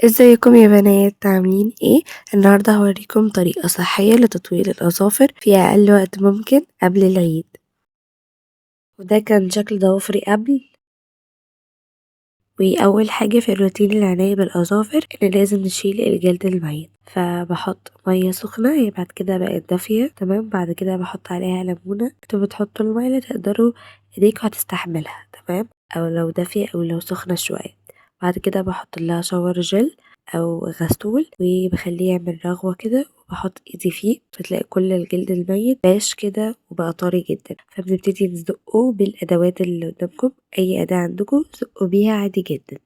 ازيكم يا بنات، عاملين ايه؟ النهارده هوريكم طريقه صحيه لتطويل الاظافر في اقل وقت ممكن قبل العيد. وده كان شكل ضوافري قبل. واول حاجه في الروتين العنايه بالاظافر ان لازم نشيل الجلد الميت، فبحط ميه سخنه، هي بعد كده بقت دافيه تمام. بعد كده بحط عليها ليمونه، انتوا بتحطوا الميه اللي تقدروا ايديكوا هتستحملها تمام، او لو دافيه او لو سخنه شويه. بعد كده بحط لها شاور جل او غسول وبخليه يعمل رغوه كده، وبحط ايدي فيه، بتلاقي كل الجلد الميت باش كده وبقى طري جدا. فبنبتدي نزقه بالادوات اللي قدامكم، اي اداه عندكم زقوا بيها عادي جدا.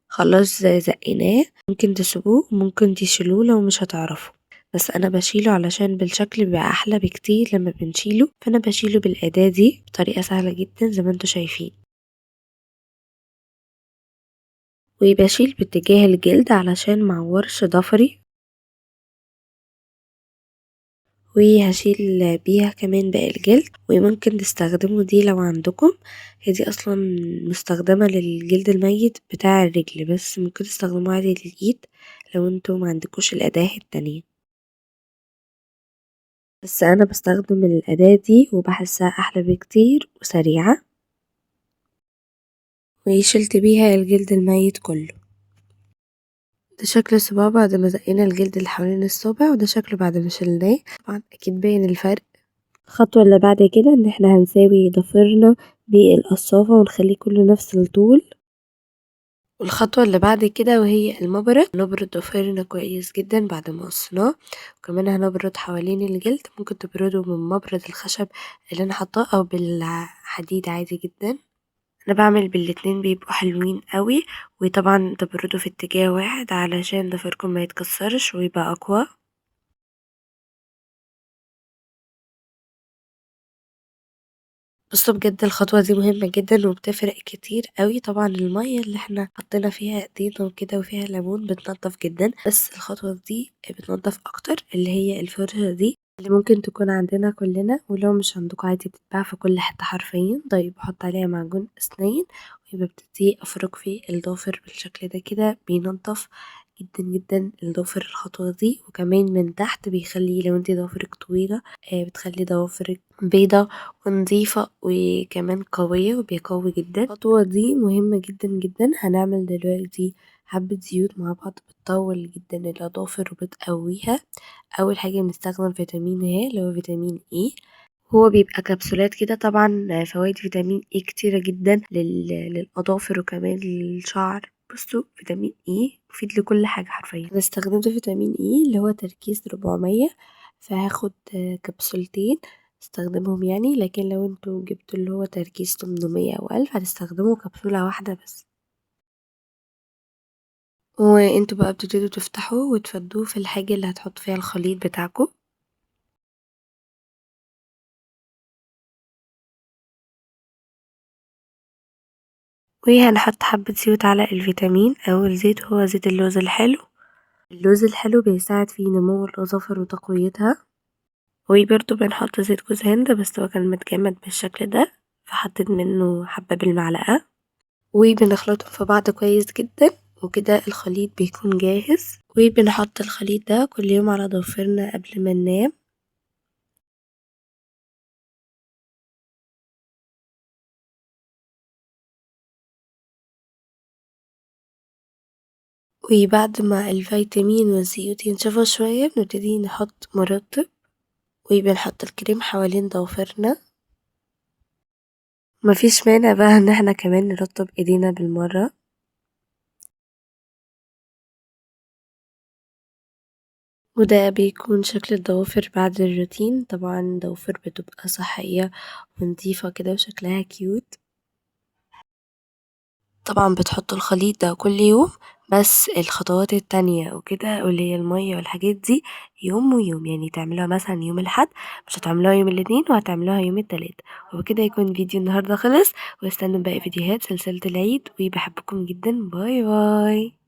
خلاص زقيناه، ممكن تسيبوه ممكن تشيلوه لو مش هتعرفوا، بس انا بشيله علشان بالشكل بيبقى احلى بكتير لما بنشيله، فانا بشيله بالاداه دي بطريقه سهله جدا زي ما انتم شايفين. وبشيل باتجاه الجلد علشان معورش ضفري، وهشيل بيها كمان باقي الجلد. وممكن تستخدموا دي لو عندكم، هي دي اصلا مستخدمة للجلد الميت بتاع الرجل، بس ممكن تستخدموها عادي للايد لو انتوا ما عندكوش الاداة التانية، بس انا بستخدم الاداة دي وبحسها احلى بكتير وسريعة. وشلت بيها الجلد الميت كله. ده شكل الصباع بعد ما زقينا الجلد اللي حوالين الصابع، وده شكله بعد ما شلناه، طبعا اكيد باين الفرق. الخطوة اللي بعد كده ان احنا هنساوي ضفيرنا بالقصافة ونخليه كله نفس الطول. والخطوة اللي بعد كده وهي المبرد، نبرد ضفيرنا كويس جدا بعد ما قصيناه، وكمان هنبرد حوالين الجلد. ممكن تبرده من مبرد الخشب اللي انا حطاه او بالحديد عادي جدا، انا بعمل بالاتنين بيبقوا حلوين قوي. وطبعا تبردوا في اتجاه واحد علشان ضفيركم ما يتكسرش ويبقى اقوى. بصوا بجد الخطوة دي مهمة جدا وبتفرق كتير قوي. طبعا المية اللي احنا حطينا فيها ايدينا وكده وفيها ليمون بتنظف جدا، بس الخطوة دي بتنظف اكتر، اللي هي الفرشة دي اللي ممكن تكون عندنا كلنا، ولو مش عندكم عادي بتتباع في كل حتة حرفيا. طيب بحط عليها معجون اسنان وببتدي افرك فيه الضافر بالشكل ده كده، بينظف جدا جدا الضافر الخطوة دي. وكمان من تحت بيخلي لو انتي ضوافرك طويلة بتخلي ضوافرك بيضة ونظيفة وكمان قوية وبيقوي جدا. الخطوة دي مهمة جدا جدا. هنعمل دلوقتي حبة زيوت مع بعض بتطول جدا الأظافر وبتقويها. أول حاجة بنستخدم فيتامين ه اللي هو فيتامين اي، هو بيبقى كبسولات كده. طبعا فوائد فيتامين اي كتيرة جدا للأظافر وكمان للشعر. بصوا فيتامين اي مفيد لكل حاجة حرفيا. انا استخدمت فيتامين اي اللي هو تركيز 400، فهاخد كبسولتين استخدمهم يعني، لكن لو انتوا جبتوا اللي هو تركيز 800 او 1000 هتستخدموا كبسولة واحدة بس. وانتوا بقى بتبتدوا تفتحوه وتفضوه في الحاجة اللي هتحطوا فيها الخليط بتاعكم. وهنحط حبة زيوت على الفيتامين. أول زيت هو زيت اللوز الحلو. اللوز الحلو بيساعد في نمو الأظافر وتقويتها. وبرضه بنحط زيت جوز هند، بس هو كان متجمد بالشكل ده فحطيت منه حبة بالمعلقة. وبنخلطهم في بعض كويس جدا، وكده الخليط بيكون جاهز. وبنحط الخليط ده كل يوم على ضوافرنا قبل ما ننام. وبعد ما الفيتامين والزيوت ينشفوا شوية بنبتدي نحط مرطب، وبنحط الكريم حوالين ضوافرنا. مفيش مانع بقى ان احنا كمان نرطب ايدينا بالمرة. وده بيكون شكل الضوافر بعد الروتين. طبعا الضوافر بتبقى صحية ونظيفة كده وشكلها cute. طبعا بتحطوا الخليط ده كل يوم، بس الخطوات التانية وكده واللي هي المية والحاجات دي يوم ويوم، يعني تعملوها مثلا يوم الأحد، مش هتعملوها يوم الاثنين، وهتعملوها يوم التلات. وبكده يكون فيديو النهاردة خلص، واستنوا باقي فيديوهات سلسلة العيد. وبحبكم جدا، bye bye.